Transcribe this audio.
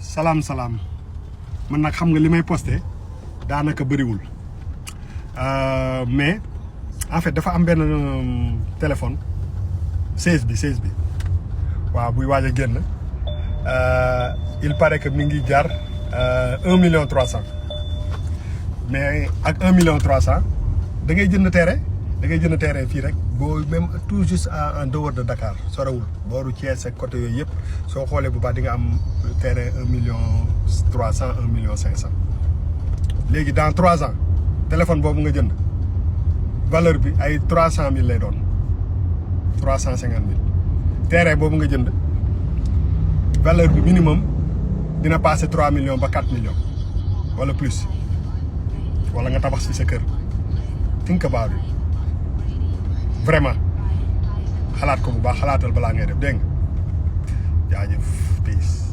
salaam man nag xam nga li may posté daanaka bëriwul mais en fait dafa am benn téléphone 16 bi waaw buy waaj a génn il paraît que mi ngi jar 1,3 million mais ak 1,3 million da ngay jënd terrain fii rek boo même tout juste en dehors de Dakar sorewul booru Thiès ak côté yooyu yëpp soo xoolee bu baax di nga am terrain 1,3 million 1,5 million. léegi dans 3 ans téléphone boobu nga jënd valeur bi ay 300,000 lay doon 350,000 terrain boobu nga jënd valeur bi minimum dina passer 3 millions ba 4 millions wala plus wala nga tabax ci sa kër think about it vraiment xalaat ko bu baax xalaatal balaa ngay def dégg nga jaajëf peace